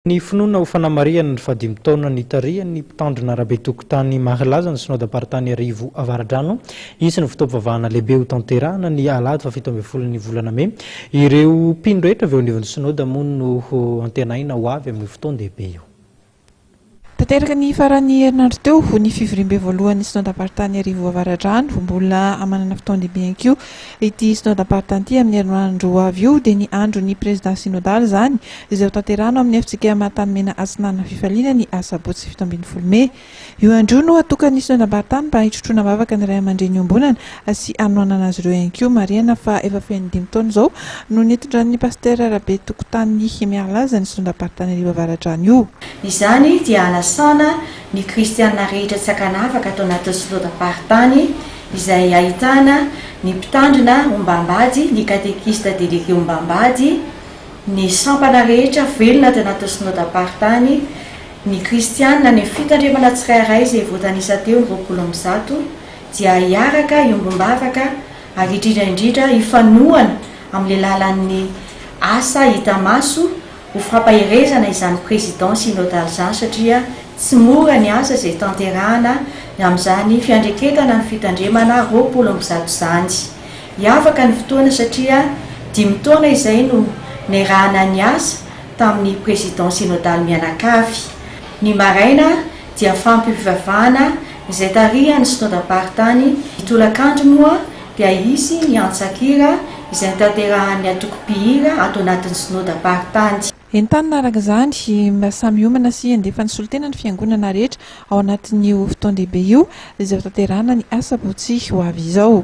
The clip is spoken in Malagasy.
Ny finoana ho fanamarihana ny fahadimy taona nitarihan'ny mpitandrina Rabetokotany Mahalaza ny Synodamparitany Iarivo Avaradrano. Hisy ny fotoam-pivavahana lehibe hotanterahana ny alahady fahafito ambin'ny folon'ny volana mey. Ireo mpino rehetra avy eo anivon'ny Synoda moa no antenaina ho avy amin'io fotoan-dehibe io. Tanteraka ny faran'ny herinandro teo ny fivoriambe voalohan'ny Synodamparitany Iarivo Avaradrano. Mbola manana fotoan-dehibe ihany koa ity Synodamparitany ity amin'ny herinandro ho avy io, dia ny andron'ny Prezidà Synodaly izany, izay hotanterahina ao amin'ny fjkm Antanimena Atsinanana Fifaliana ny asabotsy 17 mey. Io andro io no hatokan'ny Synodamparitany mba hitrotroana am-bavaka ny ray aman-dreny iombonana sy hanohanana azy ireo ihany koa. Marihana fa efa feno dimy taona izao no nitondran'ny Pasitera Rabetokotany Mialaza ny Synodamparitany Iarivo Avaradrano io. Izany dia hanasana ny kristiana rehetra tsy ankanavaka ato anatin'ny Synodamparitany izay ahitana ny mpitandrina ombam-bady, ny katekista delege ombam-bady, ny sampana rehetra velona ato anatin'ny Synodamparitany, ny kristiana any amin'ny fitandremana tsirairay izay voatanisa teo ny 120 dia hiaraka hiombom-bavaka ary indrindra indrindra hifanohana amin'ny alalan'ny asa hita maso Ho fampaherezana izany Président synodal izany satria tsy mora ny asa izay tanterahana amin'izany fiandreketana ny fitandremana 120 izany. Hiavaka ny fotoana satria dimy taona izay no niarahana niasa tamin'ny Président synodal mianakavy. Ny maraina dia fampivavahana izay tarihan'ny Synodam-paritany, ny tolakandro moa dia hisy ny antsakira izay notanterahan'ny antoko mpihira ato anatin'ny Synodam-paritany. Entanina araka izany mba samy hiomana sy handefa ny solontena ny fiangonana rehetra ao anatin'io fotoan-dehibe io izay hotanterahina ny asabotsy ho avy izao.